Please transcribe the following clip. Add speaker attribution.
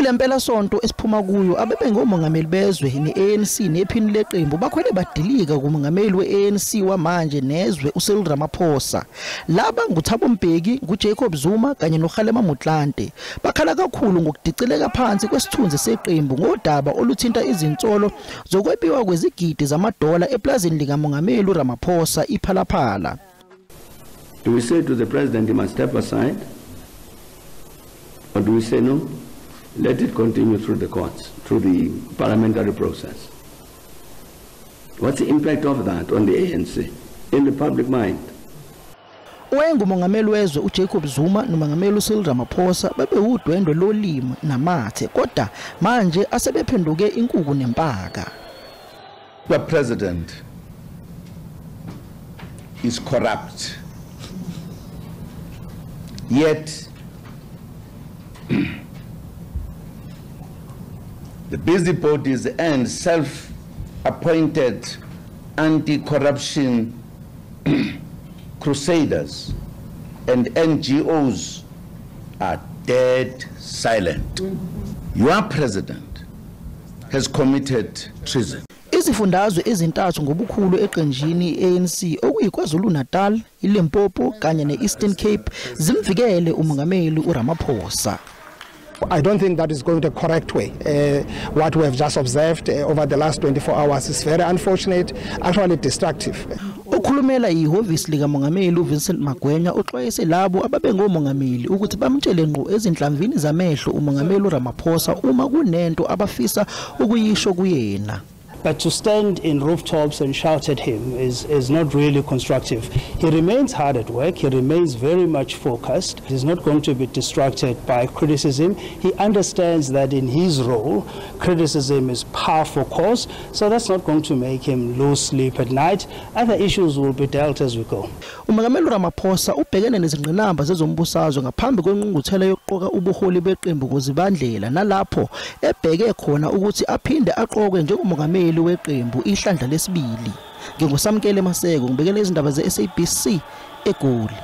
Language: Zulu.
Speaker 1: Kule mpelasonto esiphuma kuyo abebengomongameli bezwe ne-ANC nephini leqembu bakhwele badilika kumongameli we-ANC wamanje nezwe uCyril Ramaphosa. Laba nguThabo Mbeki, nguJacob Zuma kanye noKgalema Motlanthe. Bakhala kakhulu ngokudicileka phansi kwesithunzi seqembu ngodaba oluthinta izinsolo zokwebiwa kwezigidi zamadola eplazini likamongameli uRamaphosa iPhalaphala.
Speaker 2: Do we say to the president he must step aside? Or do we say no? Let it continue through the courts, through the parliamentary process. What's the impact of that on the ANC, in the public mind?
Speaker 1: Owayengumongameli wezwe uJacob Zuma nomongameli uCyril Ramaphosa babewudwendwe lolimi namathe, kodwa manje asebephenduke inkuku nempaka.
Speaker 3: The president is corrupt. Yet the busybodies and self-appointed anti-corruption crusaders and NGOs are dead silent. Your president has committed treason.
Speaker 1: Izifundazwe ezintathu ngobukhulu eqenjini ANC okuyiKwaZulu Natal, iLimpopo kanye neEastern Cape zimvikele umongameli uRamaphosa.
Speaker 4: I don't think that is going the correct way. What we have just observed over the last 24 hours is very unfortunate, actually destructive.
Speaker 1: Okhulumela ihhovisi likamongameli uVincent Magwenya uxwayise labo ababengomongameli ukuthi bamtshele ngqo ezinhlamvini zamehlo umongameli uRamaphosa uma kunento abafisa ukuyisho kuyena.
Speaker 5: But to stand in rooftops and shout at him is not really constructive. He remains hard at work. He remains very much focused. He's not going to be distracted by criticism. He understands that in his role, criticism is par for course, so that's not going to make him lose sleep at night. Other issues will be dealt as we go.
Speaker 1: Umongameli Ramaphosa ubhekene nezingqinamba zezombusazwe ngaphambi kwengqungquthela yokuqoka ubuholi beqembu kuZibandlela, nalapho ebheke khona ukuthi aphinde aqokwe njengomongameli weqembu ihlandla lesibili. NginguSamkele Maseko, ngibekele izindaba ze-SABC eGoli.